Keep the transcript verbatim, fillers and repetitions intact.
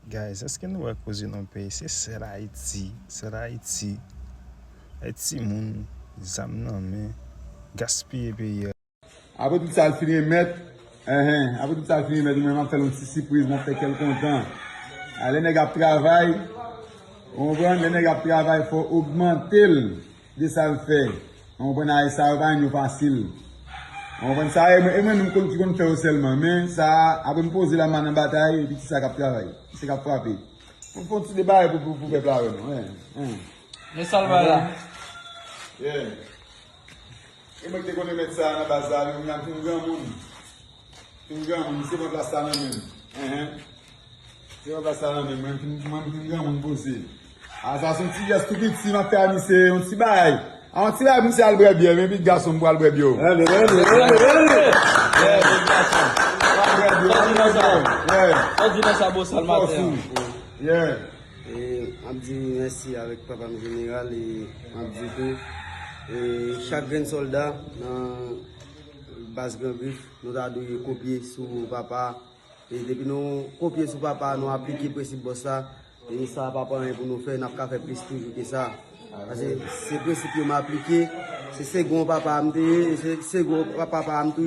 Guys, èske nou wè koze nan peyi? Se sèl Ayiti, sèl Ayiti. Ay timoun, zam nan men, gaspiye peyi a. Apre tout sa, l fin remèt. Enhen, apre tout sa, l fin remèt. Mwen, m ap fè l yon ti sipriz, m ap fè kè l kontan. A, lè nèg ap travay, ou konprann? Lè nèg ap travay, fò w ogmante l de sa l fè. Ou konprann? Ay, sa yo pa yon fasil. Ou konprann? Sa e mwen, e mwen menm konn ki konn fè yo sèlman. Men sa, apre m poze la, m nan batay, epi ti sa k ap travay. Ti sa k ap frape. Pou fè yon ti debare pou, pou, pou pèp la wè nou. Wen, wen. Men sa l bay la. Yeah. E mwen ki te konn remèt sa nan baz la, men kounye a m fin granmoun. Fin granmoun, se pran plas la nan men m. Enhen. Se pran plas la nan men m, mwen fin, mwen fin granmoun poze. A, sa se yon ti jès tou piti, m ap fè a misye, yon ti bagay. A, yon ti bagay pou misye al bwè byè, men pitit gason m pou al bwè byè. Ann, ann, ann, ann, ann. Al bwè byè, al bwè byè. Sa di nan sa, bosal maten an. Yeah. E, m ap di mèsi avèk papa m jeneral e m ap di tou, e, chak grenn sòlda nan baz Gran Grif, nou ta dwe kopye sou papa. E depi nou kopye sou papa, nou aplike prensip bòs la, e sa pa pou anyen pou nou fè, n ap ka fè plis toujou ke sa. Paske se prensip yo m aplike, se segon papa m te ye, e se segon papa m tou.